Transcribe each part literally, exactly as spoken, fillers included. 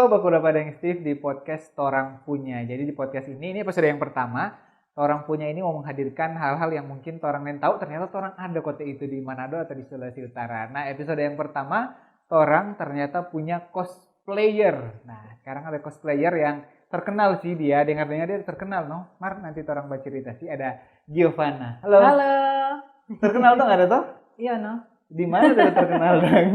Baku dapa deng Steve di podcast Torang Punya. Jadi di podcast ini, ini episode yang pertama. Torang Punya ini mau menghadirkan hal-hal yang mungkin torang nintau, ternyata torang ada kote itu di Manado atau di Sulawesi Utara. Nah, episode yang pertama, torang ternyata punya cosplayer. Nah, sekarang ada cosplayer yang terkenal sih dia, dengar-dengar dia terkenal, no? Mar, nanti torang bacerita sih, ada Giovanna. Halo. Halo. Terkenal dong ada toh? Iya, no. Di mana dia terkenal dong?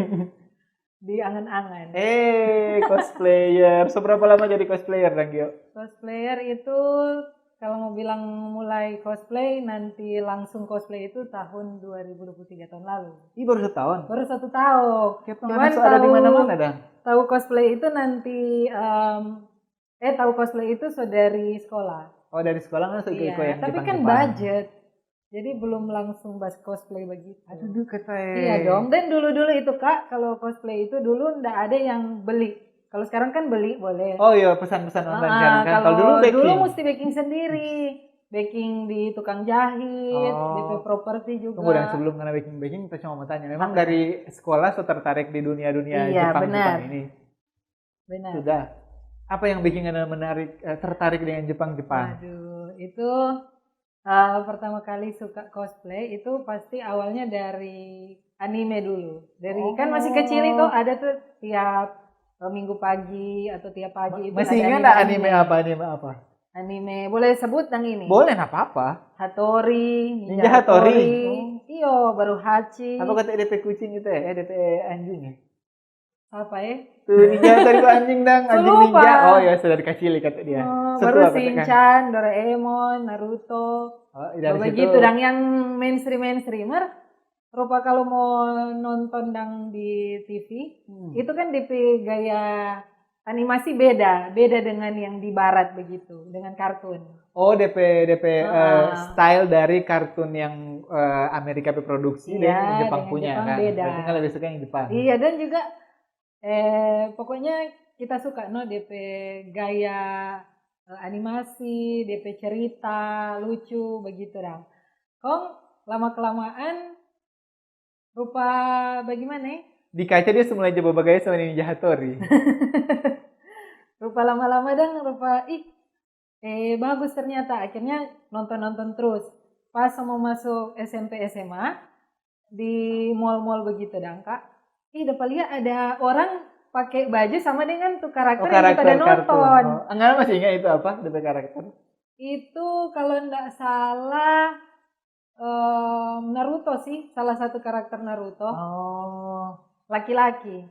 Di angan-angan. Eh, cosplayer. Seberapa lama jadi cosplayer, dang, Gio? Cosplayer itu kalau mau bilang mulai cosplay, nanti langsung cosplay itu tahun dua ribu dua puluh tiga tahun lalu. Ih, baru setahun. Baru satu tahun. Kayak penganas ada di mana-mana, dang. Tahu cosplay itu nanti um, eh tahu cosplay itu so dari sekolah. Oh, dari sekolah kan so ikut-ikut Iya, yang tapi kan Jepang-Jepang. Budget. Jadi belum langsung bahas cosplay begitu. Aduh, duh, kata Iya dong. Dan dulu-dulu itu, Kak, kalau cosplay itu dulu ndak ada yang beli. Kalau sekarang kan beli boleh. Oh iya, pesan-pesan online Ah, sekarang kan. Kalau dulu dulu baking. Mesti baking sendiri. Baking di tukang jahit, Oh. D P properti juga. Tunggu, dang, sebelum ngana baking-baking, kita cuma mau tanya. Memang Apa? Dari sekolah so tertarik di dunia-dunia Iya, Jepang-Jepang benar. Ini? Benar. Sudah. Apa yang bikin ngana menarik, eh, tertarik dengan Jepang-Jepang? Waduh, itu uh, pertama kali suka cosplay itu pasti awalnya dari anime dulu. Dari kan masih kecil itu Oh. Ada tuh tiap uh, minggu pagi atau tiap pagi itu Masih ada ingat anime, nggak anime anime. Apa, anime apa? Anime boleh sebut yang ini. Boleh, nggak apa-apa. Hattori, Ninja Hattori. Iyo, Baruhachi. Apa kata D P kucing itu ya? Eh, D P anjing ya? Apa ya? Tuh, Ninja Hattori itu anjing, dang, So anjing lupa. Ninja. Oh ya, sudah dikacili kata dia. Oh, Setua baru kata kan. Shinchan, Doraemon, Naruto. Oh, dari Begitu situ. Dang, yang mainstream mainstreamer. Rupa kalau mau nonton dang di T V, Hmm. itu kan D P gaya animasi beda, beda dengan yang di barat begitu, dengan kartun. Oh, D P D P eh, Ah. style dari kartun yang eh, Amerika pe produksi Iya, dan Jepang dengan punya Jepang kan. Beda. Berarti kalau lebih suka yang Jepang. Iya, dan juga eh pokoknya kita suka no D P gaya eh, animasi, D P cerita lucu begitu dang. Kong lama kelamaan rupa bagaimana ya? Di kaca dia semula coba bagaya sama Ninja Hattori. Rupa lama-lama dang rupa ih eh bagus ternyata. Akhirnya nonton-nonton terus. Pas mau masuk S M P S M A di mall-mall begitu dang, Kak. Ih, dapa lia ada orang pakai baju sama dengan tuh karakter Oh, yang kita karakter ada kartun. Nonton. Oh, ngana masih ingat itu apa? D P karakter? Itu kalau ndak salah em, Naruto sih, salah satu karakter Naruto. Oh. Laki-laki.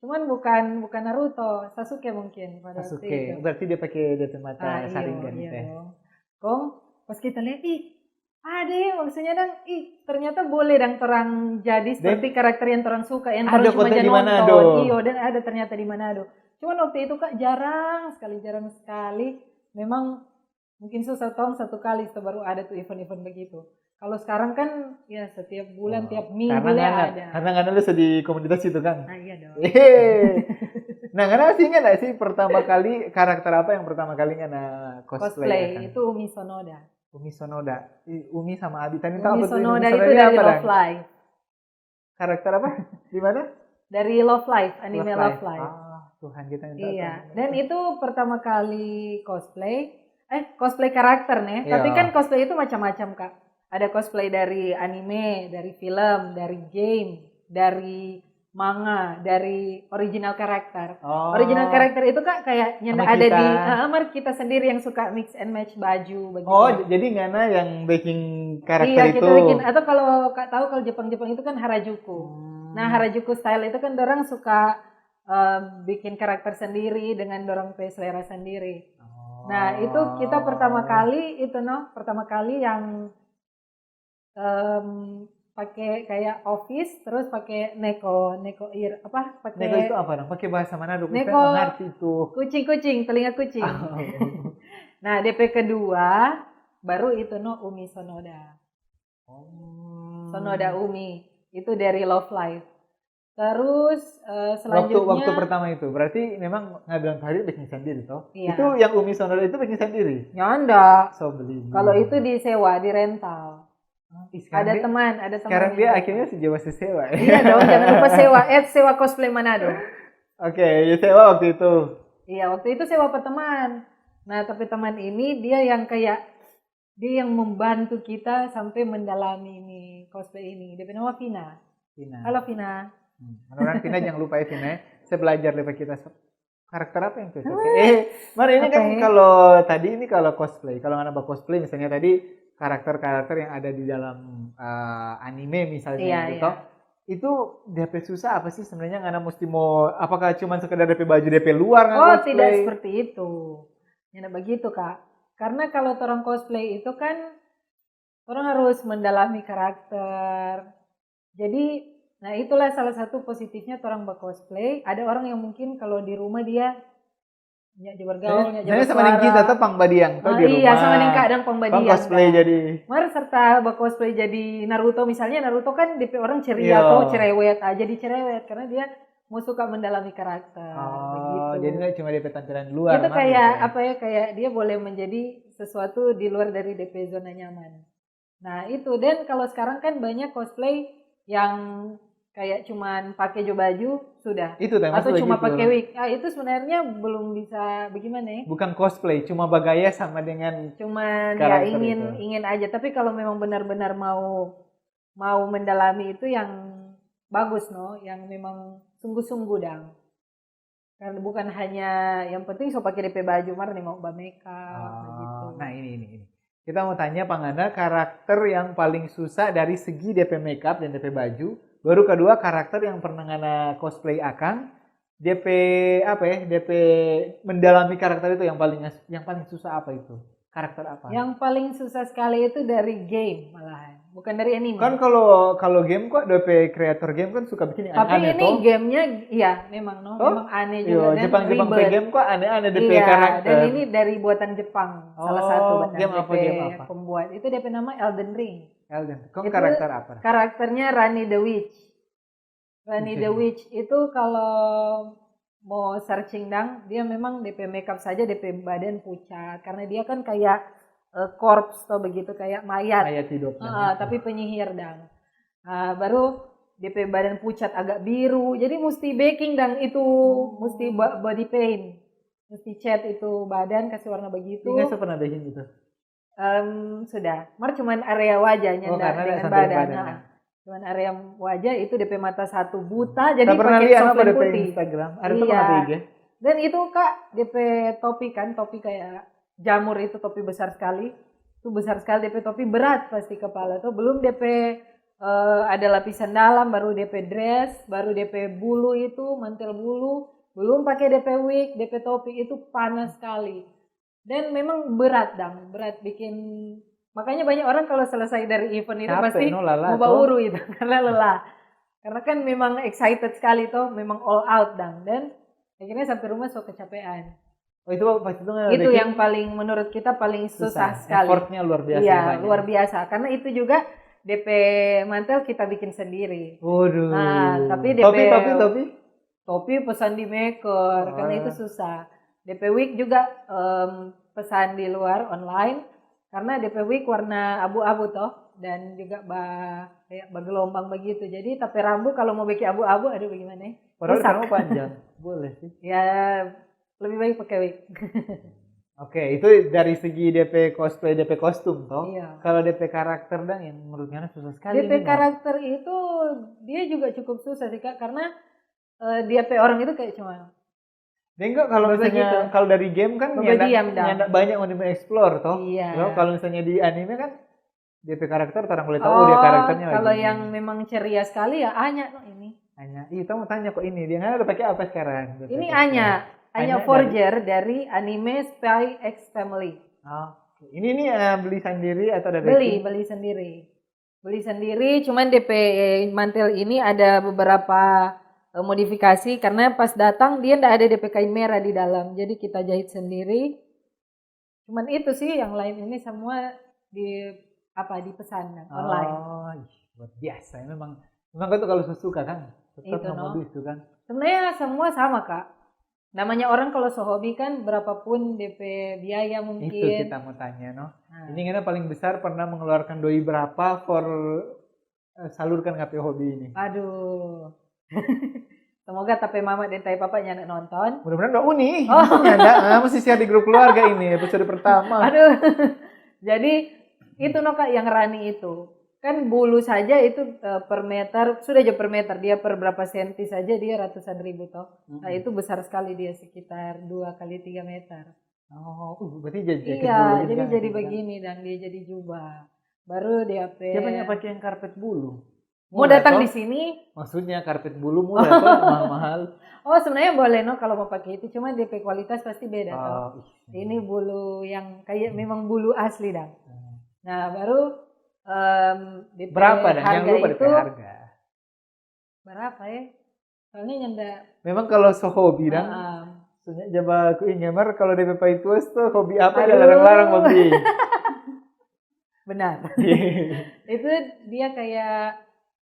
Cuman bukan bukan Naruto, Sasuke mungkin pada waktu Sasuke. itu. Berarti dia pakai dia pe mata Ah, iyo, Sharingan iyo teh. Dong. Kong pas kita lihat, ih, ada ya, maksudnya dang, ih, ternyata boleh dang orang jadi seperti karakter yang orang suka, yang Ada orang cuma kota aja di Manado. Nonton. Iyo, dan ada ternyata di Manado. Cuman waktu itu, Kak, jarang sekali, jarang sekali. Memang mungkin susah tahun satu kali itu baru ada tuh event-event begitu. Kalau sekarang kan ya setiap bulan, Oh, tiap minggu karena lah ngana, ada. Karena ngana lu di komunitas itu kan. Nah, iya dong. Hehe. Nah, ngana masih ingat gak sih pertama kali karakter apa yang pertama kali ngana cosplay? Cosplay Kan? Itu Umi Sonoda. Umi Sonoda. Ih, Umi sama Abi tadi Umi tahu apa tuh? Sonoda Umi itu Sonoda dari apa, Love Dang? Live. Karakter apa? Di mana? Dari Love Live, anime Love Live. Ah, Tuhan kita minta Iya, tolong. Dan itu pertama kali cosplay. Eh, cosplay karakter nih. Iya. Tapi kan cosplay itu macam-macam, Kak. Ada cosplay dari anime, dari film, dari game, dari manga, dari original karakter. Oh. Original karakter itu, Kak, kayak yang Sama ada di kita. Heeh, mar kita sendiri yang suka mix and match baju begitu. Oh, j- jadi ngana yang bikin karakter Iya, itu. Kita bikin. Atau kalau Kak tahu, kalau Jepang-Jepang itu kan Harajuku. Hmm. Nah, Harajuku style itu kan orang suka eh, bikin karakter sendiri dengan orang pe selera sendiri. Oh. Nah, itu kita pertama kali itu no, pertama kali yang em, pakai kayak office, terus pakai neko, neko ir apa? Pakai Neko itu apa, dong? Pakai bahasa Manado? Kita Neko, nggak ngerti itu. Kucing-kucing, telinga kucing. Oh. Nah, D P kedua baru itu no Umi Sonoda. Oh. Sonoda Umi itu dari Love Life. Terus eh, Waktu selanjutnya waktu pertama itu berarti memang nggak bilang tadi bikin sendiri toh? Iya. Itu yang Umi Sonoda itu bikin sendiri. Nyanda. So beli. Kalau itu disewa, di rental. Ih, sekarang Ada dia, teman, ada teman. Sekarang yang dia sewa. Akhirnya sewa sewa. Iya dong, jangan lupa sewa. At sewa cosplay Manado. Oke, ya sewa waktu itu. Iya, waktu itu sewa pa teman. Nah, tapi teman ini dia yang kayak, dia yang membantu kita sampai mendalami ini, cosplay ini. Dia pe nama Vina. Vina. Halo Vina. Hmm. Orang Vina jangan lupa ya Vina ya. Saya belajar dari kita. Karakter apa yang cocok? Hmm. Eh, Mar, ini Apa kan ya? Kalau tadi ini kalau cosplay, kalau ngana ba cosplay misalnya tadi karakter-karakter yang ada di dalam eh, anime misalnya Iya, gitu. Iya. Itu dia pe susah apa sih sebenarnya ngana mesti mau apakah cuma sekedar dia pe baju dia pe luar ngana Oh, cosplay? Tidak seperti itu. Tidak begitu, Kak. Karena kalau orang cosplay itu kan orang harus mendalami karakter. Jadi, nah itulah salah satu positifnya orang ba cosplay. Ada orang yang mungkin kalau di rumah dia nggak bergaul, nggak Jadi sama dengan kita tuh pang badiang tuh Ah, di rumah. Iya, sama dengan kadang pang badiang. Pang cosplay jadi. Mar serta ba cosplay jadi Naruto misalnya, Naruto kan D P orang ceria Iya. Atau cerewet aja, jadi cerewet karena dia mau suka mendalami karakter. Oh, begitu. Jadi nggak cuma D P tampilan luar. Itu Mar, kayak gitu ya. Apa ya, kayak dia boleh menjadi sesuatu di luar dari D P zona nyaman. Nah itu, dan kalau sekarang kan banyak cosplay yang kayak cuman pakai jo baju sudah. Itu tadi Atau maksudnya cuma gitu. Pakai wig. Ah, itu sebenarnya belum bisa bagaimana ya? Bukan cosplay, cuma bagaya sama dengan Cuman ya Karakter ingin itu. Ingin aja. Tapi kalau memang benar-benar mau mau mendalami itu yang bagus no, yang memang sungguh-sungguh dang. Karena bukan hanya yang penting so pakai D P baju mar nih mau ba makeup Oh, gitu. Nah ini ini ini. Kita mau tanya pangana karakter yang paling susah dari segi D P makeup dan D P baju. Baru kedua karakter yang pernah ngana cosplay akang. D P apa ya? D P mendalami karakter itu yang paling yang paling susah apa itu? Karakter apa? Yang paling susah sekali itu dari game malahan, bukan dari anime. Kan kalau kalau game kok D P kreator game kan suka bikin Tapi aneh-aneh ini toh. Gamenya iya memang no, Toh? Memang aneh Yo, juga dan Jepang Jepang ribet. Game kok aneh-aneh D P Iya, karakter. Dan ini dari buatan Jepang, salah Oh, satu buatan game apa, D P game apa? Pembuat itu D P nama Elden Ring. Elden. Kok Itu karakter apa? Karakternya Ranni the Witch. Ranni the Witch itu kalau mau searching dang, dia memang D P makeup saja, D P badan pucat karena dia kan kayak uh, corpse atau begitu, kayak mayat. Mayat hidup. Ah, tapi penyihir dang. Ah, baru D P badan pucat agak biru, jadi mesti baking dang itu, mesti body paint, mesti cat itu badan kasih warna begitu. Ini saya pernah bikin gitu. Um, sudah, mar cuman area wajahnya Oh, karena dengan sampai badan. Badan, Nah. Cuman area wajah itu D P mata satu buta, jadi pernah pakai lihat soft apa lens D P putih. Instagram? Ada tuh Iya. pernah di I G? Dan itu kak D P topi kan, topi kayak jamur itu, topi besar sekali. Itu besar sekali D P topi, berat pasti kepala tuh. Belum D P uh, ada lapisan dalam, baru D P dress, baru D P bulu itu, mantel bulu, belum pakai D P wig, D P topi, itu panas sekali. Dan memang berat dang, berat bikin. Makanya banyak orang kalau selesai dari event itu Capek, pasti no, lelah, mau bauru itu karena lelah. Karena kan memang excited sekali toh, memang all out dang. Dan akhirnya sampai rumah so kecapean. Oh, itu pasti itu nggak Itu bikin yang paling menurut kita paling susah, susah. Sekali. Effortnya luar biasa. Iya, Banyak. Luar biasa. Karena itu juga D P mantel kita bikin sendiri. Waduh. Nah, tapi topi, D P topi, topi. Topi pesan di maker, karena Ah. Itu susah. D P wig juga em, pesan di luar online, karena D P wig warna abu-abu toh, dan juga ba, kayak bergelombang begitu. Jadi tapi rambu kalau mau bikin abu-abu, aduh bagaimana ya? Padahal Rusak. Kamu panjang. Boleh sih. Ya lebih baik pakai wig. Oke, itu dari segi D P cosplay, D P kostum toh. Iya. Kalau D P karakter dang yang menurut Ngana susah sekali. D P karakter itu dia juga cukup susah sih kak, karena uh, D P orang itu kayak cuma. Deng kok kalau misalnya kalau dari game kan nyanda, nyanda banyak yang mau explore toh. Iya. Kalau misalnya di anime kan D P karakter orang boleh tahu oh, dia karakternya kalau yang memang ceria sekali ya Anya no ini. Anya, ih, kita mau tanya kok ini dia kan udah pakai apa sekarang? Ini Anya, Anya Forger dari anime Spy X Family. Oh, ini nih uh, beli sendiri atau ada beli beli sendiri. Beli sendiri, cuman D P mantel ini ada beberapa uh, modifikasi karena pas datang dia ndak ada D P kain merah di dalam, jadi kita jahit sendiri. Cuman itu sih, yang lain ini semua di apa dipesan online. Oh, luar biasa. Memang memang kau tuh kalau suka kan, tetap itu, no? Itu kan. Sebenarnya semua sama kak. Namanya orang kalau sehobi kan berapapun D P biaya mungkin. Itu kita mau tanya no. Nah. Ini karena paling besar pernah mengeluarkan doi berapa for uh, salurkan N P hobi ini? Aduh. Semoga ta pe mama deng ta pe papa nyanda nonton. Mudah-mudahan doa uni. Oh. Nyanda, ah, mesti share di grup keluarga ini episode pertama. Aduh. Jadi itu no Kak yang Rani itu. Kan bulu saja itu uh, per meter, sudah aja per meter, dia per berapa senti saja dia ratusan ribu toh. Hmm. Nah, itu besar sekali dia sekitar dua kali tiga meter. Oh, uh, berarti jadi Iya, jadi begini dan dia jadi jubah. Baru dia pe. Dia banyak pakai yang karpet bulu. Mau datang di sini? Maksudnya karpet bulu murah atau mahal-mahal? Oh, sebenarnya boleh no kalau mau pakai itu, cuma D P kualitas pasti beda oh, toh. Ini bulu yang kayak memang bulu asli dah. Hmm. Nah, baru um, D P berapa dah? Yang lupa itu, D P harga. Berapa ya? Soalnya nyanda. Memang kalau so hobi dang. Uh, soalnya jaba aku ingemar kalau D P paituas tuh hobi apa dia larang-larang hobi. Benar. Itu dia kayak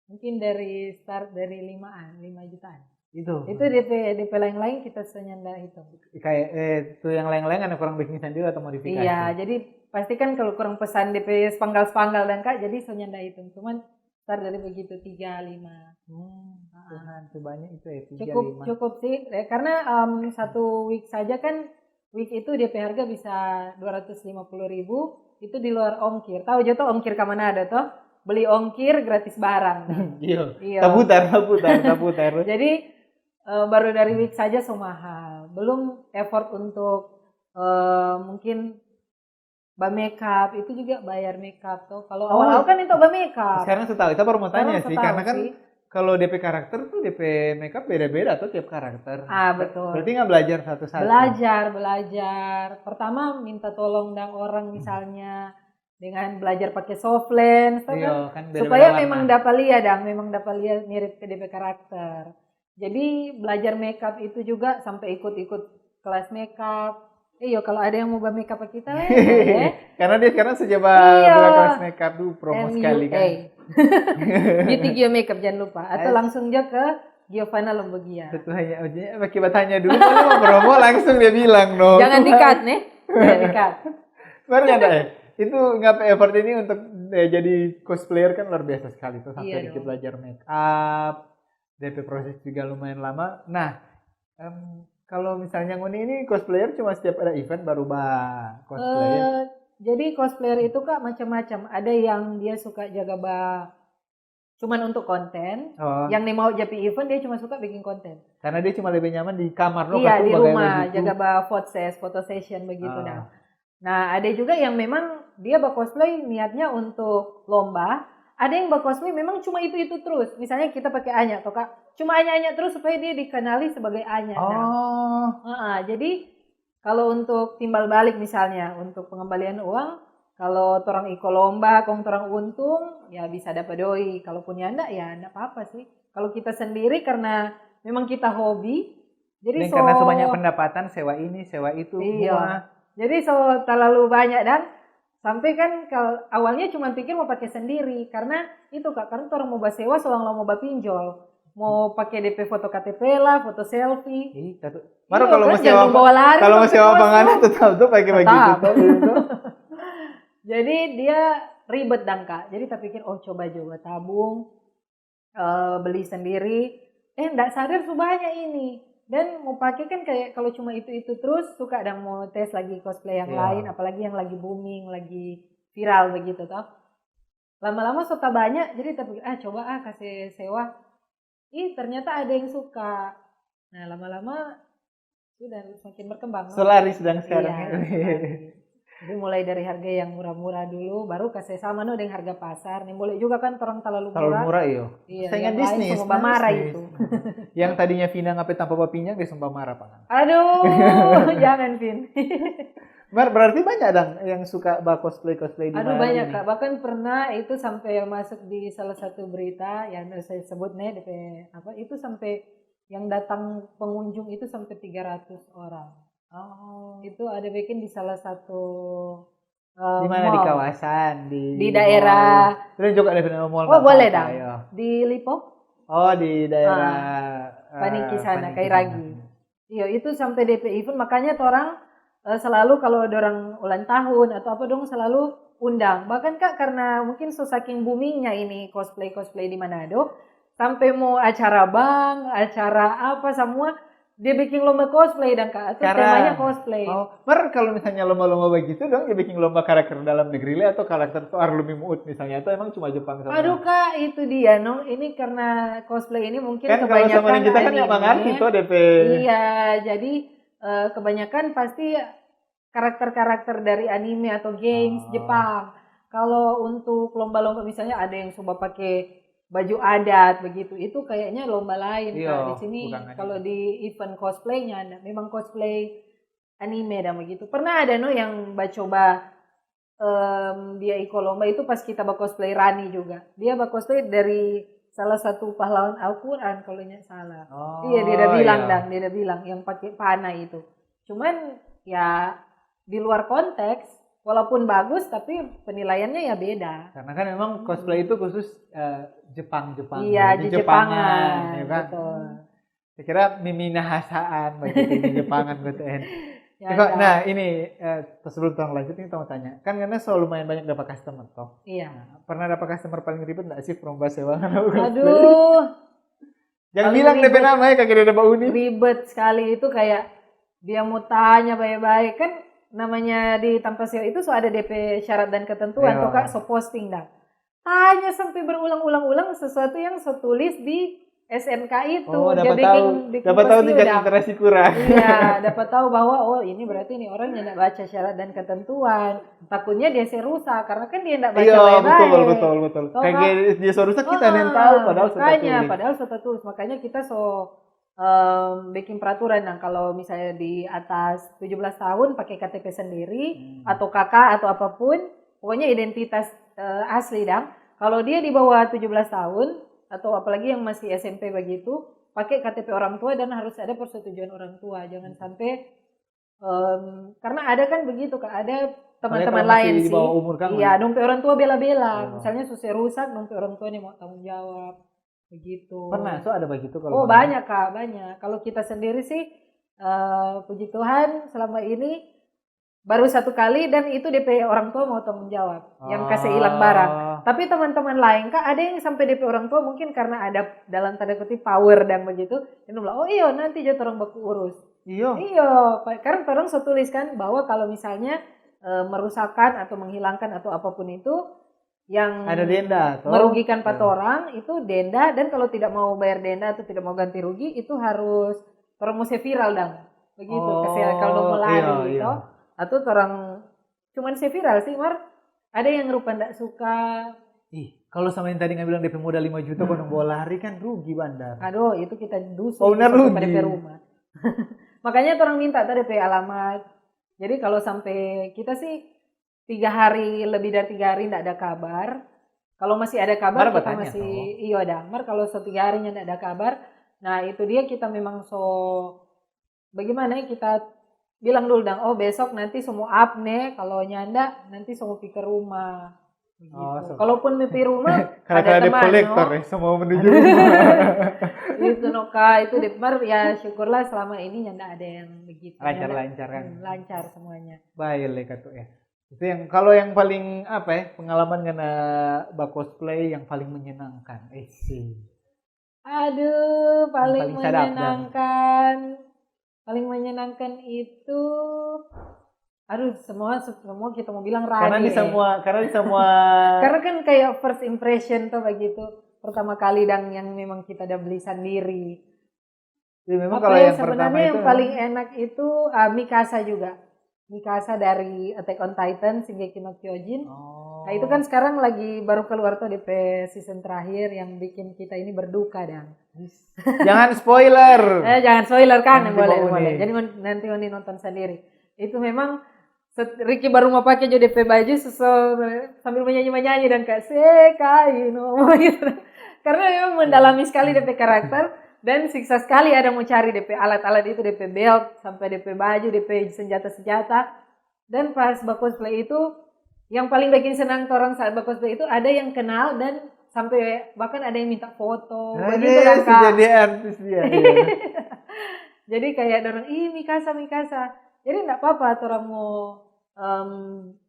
mungkin dari start dari limaan, lima jutaan. Itu. Itu D P D P lain-lain kita senyanda itu. Kayak eh itu yang lain-lain ada kurang bikin sendiri atau modifikasi. Iya, jadi pasti kan kalau kurang pesan D P spanggal-spanggal dan kak jadi senyanda itu. Cuman start dari begitu tiga lima. Hmm, Tuhan tuh banyak itu ya tiga cukup, lima. Cukup sih, eh, karena um, satu week saja kan week itu D P harga bisa dua ratus lima puluh ribu, itu di luar ongkir. Tahu jo toh ongkir ka mana ada toh? Beli ongkir gratis barang. Iya. Iya. Taputar, taputar, taputar. Jadi uh, baru dari week saja so mahal. Belum effort untuk uh, mungkin ba makeup itu juga bayar makeup tuh. Kalau oh. Awal-awal kan itu ba makeup. Sekarang so tahu, itu baru mau tanya sih, karena kan kalau D P karakter tuh D P makeup beda-beda tuh tiap karakter. Ah betul. Berarti nggak belajar satu-satu. Belajar, belajar. Pertama minta tolong dang orang misalnya dengan belajar pakai soft lens, iya, kan? Kan beda-beda supaya warna. Memang dapat lihat dang, memang dapat lihat mirip ke D P karakter. Jadi belajar makeup itu juga sampai ikut-ikut kelas makeup. Iyo, kalau ada yang mau ba makeup kita lah ya. Karena dia sekarang sudah ba iya. Kelas makeup dulu promo M U A. Sekali kan. Beauty Geo Makeup jangan lupa atau langsung aja ke Giovanna Lombogia. Betul hanya ujungnya pakai bertanya dulu kalau mau promo langsung dia bilang no. Jangan dikat nih. Jangan dikat. Baru ada ya. Itu ngapa effort ini untuk eh, jadi cosplayer kan luar biasa sekali tuh sampai iya, belajar make up, D P proses juga lumayan lama. Nah, um, kalau misalnya ngoni ini cosplayer cuma setiap ada event baru ba cosplay. Uh, jadi cosplayer itu kak macam-macam. Ada yang dia suka jaga ba cuman untuk konten. Oh. Yang nih mau jadi event dia cuma suka bikin konten. Karena dia cuma lebih nyaman di kamar loh. Iya di rumah begitu. Jaga ba foto ses, foto session begitu oh. Dah. Nah, ada juga yang memang dia ba cosplay niatnya untuk lomba, ada yang ba cosplay memang cuma itu-itu terus. Misalnya kita pakai Anya toh Kak, cuma Anya-Anya terus supaya dia dikenali sebagai Anya. Oh. Nah. Uh-uh, jadi kalau untuk timbal balik misalnya untuk pengembalian uang, kalau torang iko lomba, kong torang untung, ya bisa dapat doi. Kalaupun nyanda, ya ndak apa-apa sih. Kalau kita sendiri karena memang kita hobi, jadi so, karena semuanya pendapatan sewa ini, sewa itu, iya. Mua. Jadi so terlalu banyak dan sampai kan kal awalnya cuma pikir mau pakai sendiri karena itu kak karena orang mau basewa seorang mau bapinjol mau pakai D P foto K T P lah, foto selfie. Ih, kata, baru iya, kalau kan, mau sewa apa? Kalau mau sewa panganan tetap tuh pakai begitu tuh. Jadi dia ribet dang kak. Jadi tak pikir oh coba juga tabung uh, beli sendiri, eh ndak sadar su banyak ini. Dan mau pakai kan kayak kalau cuma itu-itu terus suka dang mau tes lagi cosplay yang yeah. Lain, apalagi yang lagi booming, lagi viral begitu toh. Lama-lama suka banyak, jadi tapi ah coba ah kasih sewa. Ih ternyata ada yang suka. Nah lama-lama sudah semakin berkembang. Selari sedang sekarang iya, ya. Jadi mulai dari harga yang murah-murah dulu, baru kasih sama no dengan harga pasar. Nih boleh juga kan orang terlalu murah. Terlalu murah iyo. Iya, saingan bisnis. Semua marah itu. Yang tadinya Vina ngapain tanpa bapinjang dia semua marah pak. Aduh, jangan Vin. Mar, berarti banyak dang yang suka bah cosplay cosplay di. Aduh banyak kak, bahkan pernah itu sampai masuk di salah satu berita yang saya sebut nih, apa itu sampai yang datang pengunjung itu sampai tiga ratus orang. Oh. Itu ada bikin di salah satu uh, di mana di kawasan di, di daerah. Terus juga ada mall. Oh boleh dah. Di Lipo? Oh di daerah ah, Paniki uh, sana, Kairagi. Iya itu sampai D P event makanya orang uh, selalu kalau orang ulang tahun atau apa dong selalu undang. Bahkan kak karena mungkin so saking boomingnya ini cosplay cosplay di Manado, Sampe mo acara bank, acara apa samua, dia biking lomba cosplay dang, Kak. Itu temanya cosplay. Oh, mar kalo misalnya lomba-lomba bagitu dong, dia biking lomba karakter dalam negeri le atau karakter tu Arlumi Muut misalnya, atau emang cuma Jepang sama? Aduh, Kak, itu dia, no. Ini karna cosplay ini mungkin kan kalo sama kebanyakan kita kan anime. Emang arti to, D P. Iya, jadi eh, kebanyakan pasti karakter-karakter dari anime atau games Jepang. Kalo untuk lomba-lomba misalnya ada yang coba pake baju adat begitu, itu kayaknya lomba lain, Kak. Di sini kalo di event cosplay-nya ada. Memang cosplay anime dan begitu. Pernah ada no yang bacoba em, dia iko lomba itu pas kita ba-cosplay Rani juga. Dia ba-cosplay dari salah satu pahlawan Al-Quran kalo nyanda salah. Iya, dia ada bilang dang, dia ada bilang yang pake panah itu. Cuman ya di luar konteks, walaupun bagus tapi penilaiannya ya beda. Karna kan memang cosplay itu khusus eh, Jepang-Jepang. Iya, Jejepangan, Jepangan, ya kan? Betul. Saya kira mimi nahasaan bagi di Jepangan, B T N. Nah, ini eh, terus sebelum tong lanjut, ini tong tanya. Kan karena so lumayan banyak dapat customer toh. Iya. Nah, pernah dapat customer paling ribet nggak sih from Basewangan? Aduh. Jangan bilang D P nama ya, kagak ada bauni. Ribet sekali itu, kayak dia mau tanya baik-baik kan, namanya di Tampasio itu so ada D P syarat dan ketentuan tuh, Kak, so posting dah. Tanya sampai berulang-ulang-ulang sesuatu yang so tulis di S N K itu. Oh, dia bikin, bikin dapat tahu tingkat literasi kurang. Iya, dapat tahu bahwa oh ini berarti nih orang yang nggak baca syarat dan ketentuan. Takutnya dia se rusak karena kan dia nggak baca baik-baik. Iya, betul, betul, betul. Kayak dia so rusak kita yang tahu padahal so tulis. Padahal so tulis. Makanya kita so um, bikin peraturan yang kalau misalnya di atas tujuh belas tahun pakai K T P sendiri hmm. atau K K atau apapun, pokoknya identitas uh, asli dang. Kalau dia di bawah tujuh belas tahun atau apalagi yang masih S M P begitu, pakai K T P orang tua dan harus ada persetujuan orang tua. Jangan hmm. sampai um, karena ada kan begitu, Kak, ada teman-teman lain sih. Umur kan, iya, dong pe orang tua bela-bela. Oh. Misalnya so se rusak, dong pe orang tua nih mau tanggung jawab. Begitu. Pernah so ada begitu kalau? Oh, banyak, Kak, banyak. Kalau kita sendiri sih uh, puji Tuhan selama ini baru satu kali dan itu D P orang tua mau tanggung jawab yang kasih hilang barang. Tapi teman-teman lain, Kak, ada yang sampai D P orang tua mungkin karena ada dalam tanda kutip power dan begitu, dia bilang, "Oh iyo, nanti jo torang baku urus." Iyo. Iyo, karena torang so tulis kan bahwa kalau misalnya uh, merusakan atau menghilangkan atau apapun itu yang ada denda, toh? Merugikan pa torang itu denda, dan kalau tidak mau bayar denda atau tidak mau ganti rugi itu harus torang mo se viral dang begitu. Oh, kasi kalau dong mo lari gitu. Atau torang cuman se viral sih, mar ada yang rupa ndak suka. Ih, kalau sama yang tadi nggak bilang D P modal lima juta, hmm. Kong bawa lari kan rugi bandar. Aduh, itu kita dusun. Oh, benar, rugi. Pada pe rumah. Makanya torang minta tadi pe alamat. Jadi kalau sampai kita sih tiga hari, lebih dari tiga hari ndak ada kabar. Kalau masih ada kabar, kita masih, iyo dang. Mar kalau so tiga hari ndak ada kabar, nah itu dia kita memang so, bagaimana ya, kita bilang dulu dang, oh besok nanti so mo up ne, kalau nyanda nanti so mo pi ke rumah. Begitu. Kalaupun mo pi rumah, ada teman, kolektor ya, semua menuju rumah. Itu no, Kak, itu deh. Mar ya syukurlah selama ini nyanda ada yang begitu. Lancar-lancar kan? Lancar semuanya. Baik, katu ya. Itu yang, kalau yang paling apa ya, pengalaman ngana ba-cosplay yang paling menyenangkan? Eh sih. Aduh, paling menyenangkan. Paling menyenangkan itu, aduh, semua, semua kita mau bilang rame. Karena di semua, karena di semua. Karena kan kayak first impression tuh begitu. Pertama kali dang yang memang kita ada beli sendiri. Ya, memang kalau yang pertama itu yang paling enak itu uh, Mikasa juga. Mikasa dari Attack on Titan, Shingeki no Kyojin. Oh. Nah, itu kan sekarang lagi baru keluar tuh D P season terakhir yang bikin kita ini berduka dang. Jangan spoiler. Eh, jangan spoiler kan, boleh, boleh. Jadi nanti nanti nonton sendiri. Itu memang Ricky baru mau pakai jo D P baju, so, sambil menyanyi-menyanyi dan kayak sekai no gitu. Karena memang mendalami sekali D P karakter dan siksa sekali ada mau cari D P alat-alat itu, D P belt, sampai D P baju, D P senjata-senjata. Dan pas ba-cosplay itu, yang paling bikin senang orang saat ba-cosplay itu ada yang kenal dan sampai bahkan ada yang minta foto. Begitu kan, Kak? Jadi artis dia. Jadi kayak dorong, ih Mikasa, Mikasa. Jadi nggak apa-apa orang mau um,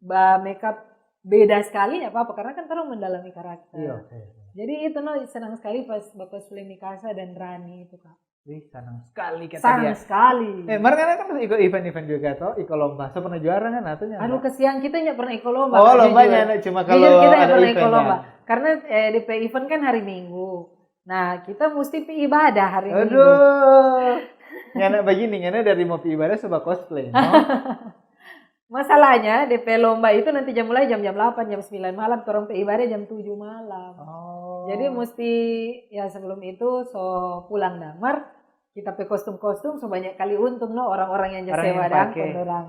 ba makeup beda sekali nggak apa-apa karena kan orang mendalami karakter. Iya, iya. Jadi itu no, senang sekali pas bakos Mikasa dan Rani itu, Kak. Ih, senang sekali kata Senang dia. Sekali. Eh, mar ngana kan ikut event-event juga toh, ikut lomba. So pernah juara kan atau nyanda? Aduh, kesian, kita nggak pernah ikut lomba. Oh, Kak, lombanya jujur. Ada cuma Jujur, kalau kita ada nggak pernah event ikut lomba. Ya. Karena eh, D P event kan hari Minggu. Nah, kita mesti pi ibadah hari Minggu. Aduh. Ngana begini, ngana dari mau pi ibadah coba cosplay. No? Masalahnya, D P lomba itu nanti jam mulai jam jam delapan, jam sembilan malam, torang pe ibadah jam tujuh malam. Oh. Jadi mesti ya sebelum itu so pulang damar, kita pe kostum-kostum so banyak kali untung no orang-orang yang Orang sewa yang dang pake. Kong dorang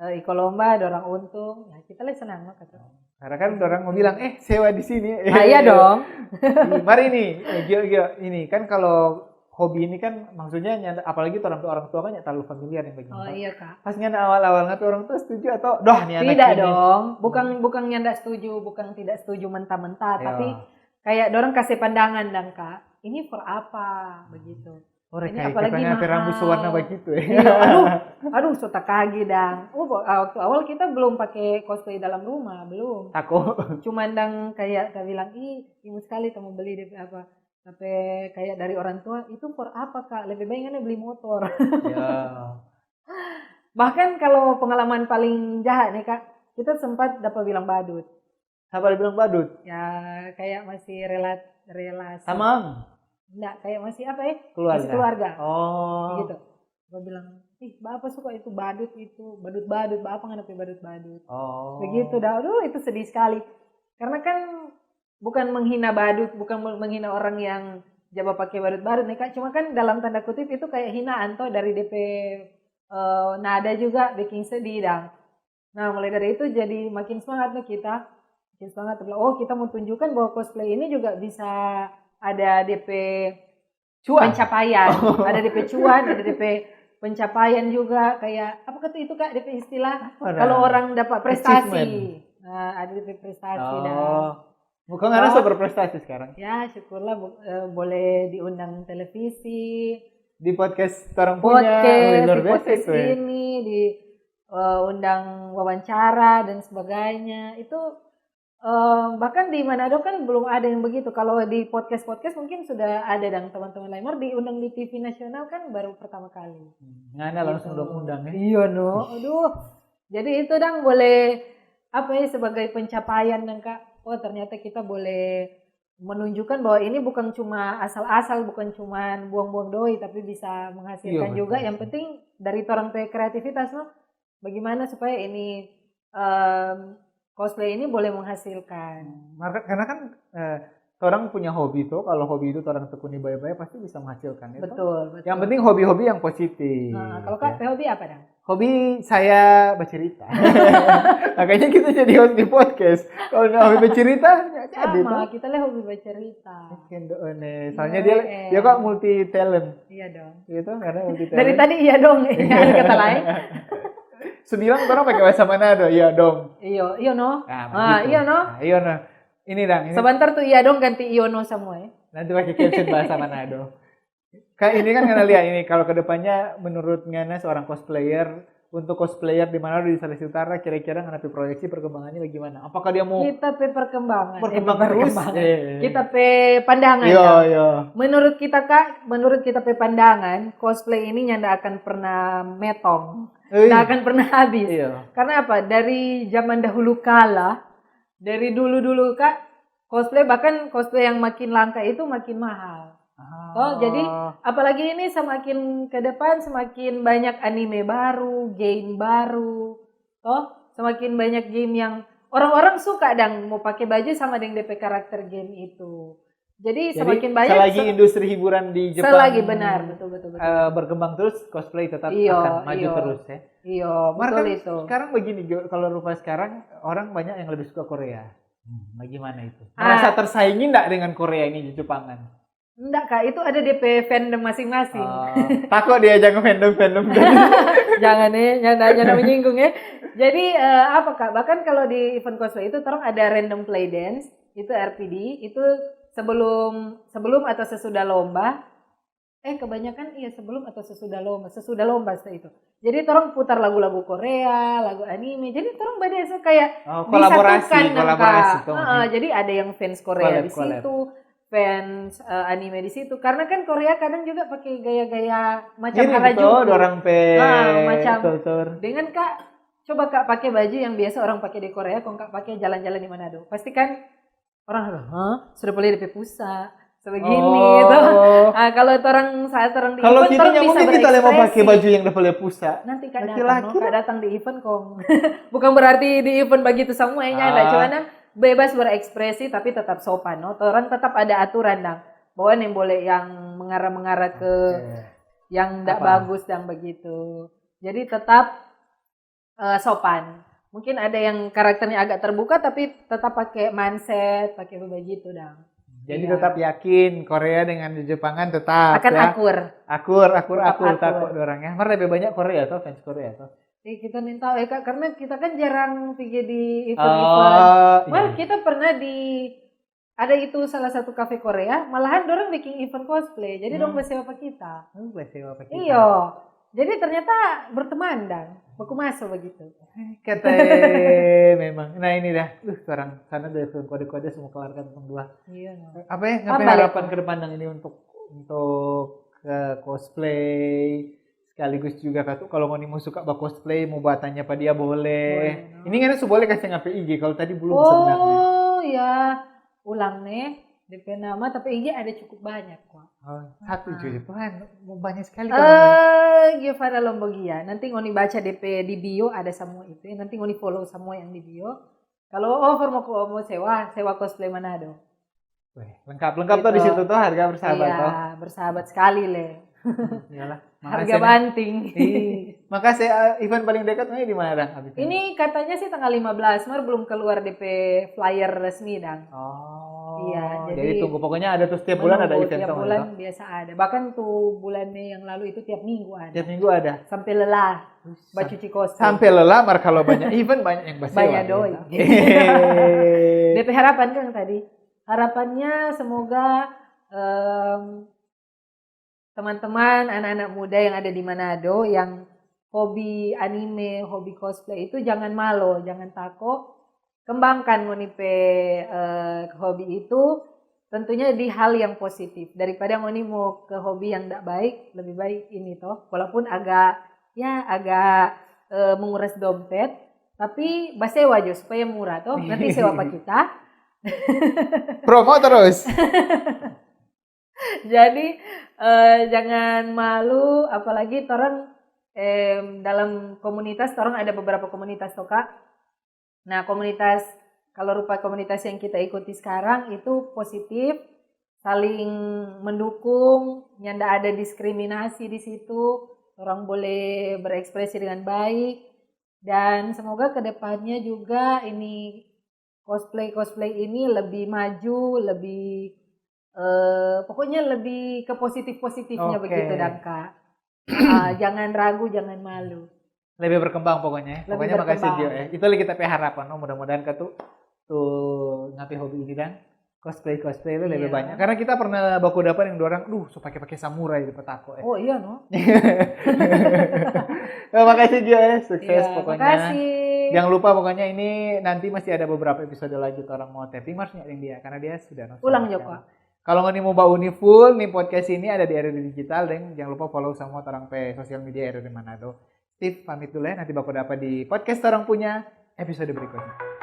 eh, iko lomba, dorang untung, ya kita lagi senang no kata. Karena kan orang mau bilang, eh sewa di sini. Ah iya dong. Mari nih, eh, Gio, Gio, ini kan kalau hobi ini kan maksudnya nyanda, apalagi orang tua orang tua kan nggak terlalu familiar yang begini. Oh iya kak. Pas nyanda awal-awal ngapain orang tua setuju atau doh nih anak Tidak ini. Dong, bukan bukan nyanda setuju, bukan tidak setuju mentah-mentah, Ya. Tapi kayak dorang kasih pandangan dang kak, ini for apa begitu. Orang Ini kayak apalagi katanya apa rambut mahal. Sewarna begitu ya. Iya, aduh, aduh so takagi dang. Oh, bo- ah, waktu awal kita belum pakai cosplay dalam rumah, belum. Tako. Cuman dang kayak kita bilang, ih imut sekali kamu beli deh apa. Tapi kayak dari orang tua, itu for apa kak? Lebih baik ngana beli motor. Ya. Bahkan kalau pengalaman paling jahat nih kak, kita sempat dapat bilang badut. Siapa dibilang badut? Ya kayak masih relat relasi. Sama Enggak, kayak masih apa ya? Keluarga. Masih keluarga. Oh. Gitu. Gue bilang, ih, bapak suka itu badut itu, badut-badut, bapak nggak pakai badut-badut. Oh. Begitu dah, aduh itu sedih sekali. Karena kan bukan menghina badut, bukan menghina orang yang jaba pakai badut-badut nih kak. Cuma kan dalam tanda kutip itu kayak hinaan toh dari D P eh, nada juga bikin sedih dang. Nah mulai dari itu jadi makin semangat nih kita. Makin semangat bilang, oh kita mau tunjukkan bahwa cosplay ini juga bisa ada D P Cuan. Pencapaian. Ada D P cuan, ada D P pencapaian juga kayak apa kata itu kak D P istilah Apa kalau dah? Orang dapat prestasi. Achievement. Nah, ada D P prestasi dah. Oh. Bukan ada Oh. Super prestasi sekarang. Ya syukurlah bu- eh, boleh diundang televisi. Di podcast orang punya. Podcast, Wih, luar di biasa podcast itu ya. Ini, di eh, undang wawancara dan sebagainya. Itu eh, bahkan di Manado kan belum ada yang begitu. Kalau di podcast-podcast mungkin sudah ada dang teman-teman lain. Mar diundang di T V nasional kan baru pertama kali. Ngana langsung dong undang ya. Iya no, aduh. Jadi itu dang boleh apa ya sebagai pencapaian dang kak. Oh ternyata kita boleh menunjukkan bahwa ini bukan cuma asal-asal, bukan cuma buang-buang doi, tapi bisa menghasilkan Iya, juga. betul. Yang penting dari orang pe kreativitas no, bagaimana supaya ini em, cosplay ini boleh menghasilkan. Maka karena kan eh, orang punya hobi tuh, kalau hobi itu orang tekuni baik-baik pasti bisa menghasilkan itu. Betul, betul. Yang penting hobi-hobi yang positif. Nah, kalau kak, Ya. Hobi apa dang? Hobi saya bercerita. Makanya kita jadi host di podcast. Kalau nggak hobi bercerita, nggak jadi Sama, tuh. Kita le hobi bercerita. Kendo one. Soalnya Iya, dia, eh. Dia kok multi talent. Iya dong. Gitu, karena multi talent. Dari tadi iya dong, nggak ada kata lain. Sebilang orang pakai bahasa Manado, iya dong. Iyo, iyo no. Nah, Ah, begitu. Iyo no. Nah, iya no. Ini dang, ini Sebentar tuh iya dong ganti iyo no semua ya. Nanti pakai caption bahasa Manado. Kayak ini kan ngana lihat ini, kalau kedepannya menurut ngana seorang cosplayer, untuk cosplayer di mana di Sulawesi Utara, kira-kira ngana pe proyeksi perkembangannya bagaimana? Apakah dia mau Kita pe perkembangan. Berkembang Eh, bukan terus? perkembangan. Eh. Kita pe pandangan. Iya, Kak. Iya. Menurut kita kak, menurut kita pe pandangan, cosplay ini nyanda akan pernah metong, Eh. nggak akan pernah habis. Iya. Karena apa? Dari zaman dahulu kala, dari dulu-dulu kak, cosplay bahkan cosplay yang makin langka itu makin mahal. Ah. Toh, jadi apalagi ini semakin ke depan semakin banyak anime baru, game baru, toh semakin banyak game yang orang-orang suka dang mau pakai baju sama dengan D P karakter game itu. Jadi, Jadi, semakin banyak selagi se- industri hiburan di Jepang selagi benar betul betul betul. Eh, berkembang terus, cosplay tetap Iyo, akan maju iyo. terus ya. Iyo, Mar betul kan itu. Sekarang begini, Jo, kalau rupa sekarang orang banyak yang lebih suka Korea. Hmm, bagaimana itu? Ah. Merasa tersaingi nggak dengan Korea ini di Jepangan? Enggak kak, itu ada D P fandom masing-masing. Oh, takut dia jangan fandom-fandom tadi. Jangan ya, jangan, jangan menyinggung ya. Jadi eh, apa kak? Bahkan kalau di event cosplay itu, terus ada random play dance, itu R P D, itu sebelum sebelum atau sesudah lomba, Eh, kebanyakan iya sebelum atau sesudah lomba, sesudah lomba sih itu. Jadi torang putar lagu-lagu Korea, lagu anime. Jadi torang bade so kayak Oh, kolaborasi, disatukan nang kolaborasi ka. tuh. Heeh, jadi ada yang fans Korea Collab, di collab. situ, fans eh, anime di situ. Karena kan Korea kadang juga pakai gaya-gaya macam Ini gitu, Harajuku. dorang pe Ah, macam. kultur. Dengan Kak, coba Kak pakai baju yang biasa orang pakai di Korea, kong Kak pakai jalan-jalan di Manado. Pasti kan orang, "Hah? Sudah boleh depe pusa?" Sebegini Oh. Tuh. Ah, kalau orang saat orang di Kalau event, kita orang nya bisa mungkin kita lagi mau pakai berekspresi. Baju yang udah boleh pusa. Nanti Kak Nanti datang, laki no? lah. Kak datang di event kong. Bukan berarti di event begitu semuanya ada, Ah. Cuman yang bebas berekspresi tapi tetap sopan, no? Orang tetap ada aturan dang. Bahwa yang boleh yang mengarah-mengarah ke Oke. yang ndak Apa? Bagus dan begitu. Jadi tetap eh, sopan. Mungkin ada yang karakternya agak terbuka tapi tetap pakai mindset, pakai begitu dang. Jadi Iya. Tetap yakin Korea dengan Jepangan tetap Akan ya. Akur. Akur, akur, Tetap akur, tak akur. Kok dorang ya. Mar lebih banyak Korea tuh, fans Korea tuh. Eh, kita nih tahu ya Kak, karena kita kan jarang pergi di event-event. Oh, Mar iya. Kita pernah di ada itu salah satu kafe Korea, malahan dorang bikin event cosplay. Jadi dong Hmm. Basewa pa kita. Oh, Basewa pa kita. Iyo. Jadi ternyata berteman dang, baku maso begitu. Kata memang. Nah ini dah, uh, orang sana dari film kode-kode semua keluarkan tentang dua. Iya. Apa ya? Apa Ngapain ya? Harapan ke depan dang ini untuk untuk eh, cosplay sekaligus juga katu kalau ngoni mau suka ba cosplay mau buatannya pa dia boleh. Boleh, no. Ini kan su boleh kasih ngape I G kalau tadi belum sebenarnya. Oh ya, ulang nih. D P nama tapi I G ada cukup banyak kok. Oh, satu Ah. cuy Tuhan, mau banyak sekali kalau Eh, Giovanna Lombogia. Nanti ngoni baca D P di bio ada semua itu. Ya. Nanti ngoni follow semua yang di bio. Kalau over mau mau sewa, sewa cosplay Manado. Weh, lengkap lengkap tuh di Gitu. Situ tuh harga bersahabat Iya, tuh. Bersahabat sekali le. Iyalah. Harga Makasih. Banting. Ih, makasih eh, event paling dekat ini di mana dang? Abis Ini katanya sih tanggal lima belas, mar belum keluar D P flyer resmi dang. Oh. Iya, Jadi, jadi tunggu pokoknya ada tuh setiap bulan ada Menunggu event tiap tuh. Bulan biasa ada. Bahkan tuh bulan Mei yang lalu itu tiap minggu ada. Tiap minggu ada. Sampai lelah. Sam- Bacuci kostum. Sampai lelah mar kalau banyak event banyak yang basewa. Banyak doi. Gitu. D P harapan kan tadi. Harapannya semoga em, teman-teman anak-anak muda yang ada di Manado yang hobi anime, hobi cosplay itu jangan malo, jangan tako. Kembangkan ngoni pe eh, hobi itu tentunya di hal yang positif daripada ngoni mau ke hobi yang tidak baik, lebih baik ini toh. Walaupun agak ya agak eh, menguras dompet, tapi basewa jo supaya murah toh. Nanti sewa pa kita. Promo terus. Jadi eh, jangan malu, apalagi torang em, dalam komunitas, torang ada beberapa komunitas toh Kak. Nah komunitas, kalau rupa komunitas yang kita ikuti sekarang itu positif, saling mendukung, nyanda ada diskriminasi di situ, orang boleh berekspresi dengan baik, dan semoga kedepannya juga ini cosplay cosplay ini lebih maju, lebih eh, pokoknya lebih ke positif positifnya Oke. Begitu dang Kak. Ah, jangan ragu, jangan malu. Lebih berkembang pokoknya. Lebih Pokoknya makasih berkembang. Gio ya. Itu lagi kita pe harapan, no? Mudah-mudahan katu tuh ngape hobi ini dang cosplay cosplay itu lebih Iya. Banyak. Karena kita pernah baku dapat yang dua orang, duh, so pakai pakai samurai di petako ya. Oh iya no. Ya, makasih Gio ya, sukses Iya, pokoknya. Makasih. Jangan lupa pokoknya ini nanti masih ada beberapa episode lagi tuh orang mau tapping harus nyari dia karena dia sudah nonton. Ulang Joko. Kalau ngoni mau bauni full nih podcast ini ada di R R D Digital deng jangan lupa follow semua orang pe sosial media R R D Manado. Steve pamit dulu ya, nanti baku dapat di podcast orang punya episode berikutnya.